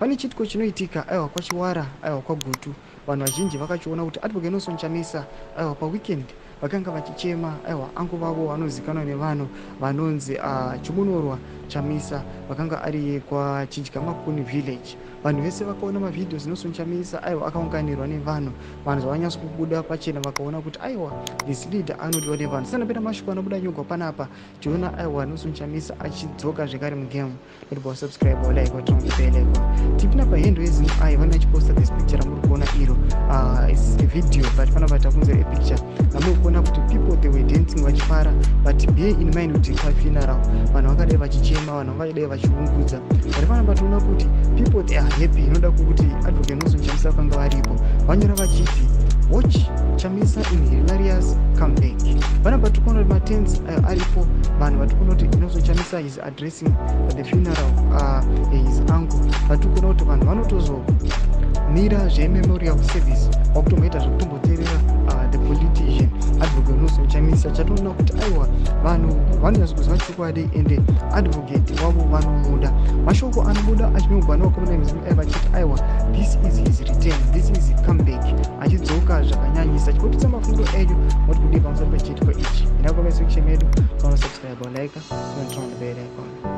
Pane chiitiko chinoitika, aiwa, kwaChiwara, aiwa, kwaGutu. Vanhu vazhinji vakachiona kuti Advocate Nelson Chamisa, aiwa, paweekend vakanga vachichema, aiwa, angu vavo vanozikanwa nevanhu vanonzi Chimunorwa Chamisa, vakanga ari kwaChidyamakuni village. Vanhu vese vakaona mavideos Nelson Chamisa, aiwa, akaunganirwa nevanhu. Vanhu zvavanyatso kubuda pachena, vakaona kuti, aiwa, this leader anodiwa nevanhu. Sanapera mashoko anobuda nyogwa panapa, tiona, aiwa, Nelson Chamisa achidzoka zvekare mugame. Notibva wasubscribe, like, waturn on the bell icon. Tipinda pahandle yeZimEye, vane vachiposta this picture ramuri kuona iro. Is a video, but panapa takunzera picture ramuri kuona kuti people, they were dancing vachifara, but bear in mind kuti pafuneral vanhu vakadai vachichema, vanhu vakadai vachiungudza, but panapa tiona kuti people, they are happy. Inoda kukuti Advocate Nelson Chamisa vakanga varipo. Vanyora vachiti, "Watch Chamisa in hilarious comeback." Panapa tiri kuona kuti matents aripo, vanhu vatiri kuona kuti Nelson Chamisa is addressing the funeral his uncle. Vatiri kuona kuti vanhu vanotozomira zvememorial service, vakutomboita zvekutomboteerera the politician Advocate Nelson Chamisa. Chatoona kuti, aiwa, vanhu vanonyatso kuziva chokwadi, ende advocate wavo vanomuda. Mashoko anobuda achinyorwa nevakomana vemuZimEye vachiti, aiwa, this is his return, this is comeback, achidzoka zvakanyanyisa. Chipotitsa mafundo enyu, moti kudii pamusoro pechiitiko ichi? Enda comment section medu, kanosubscribe, like, turn on the bell icon.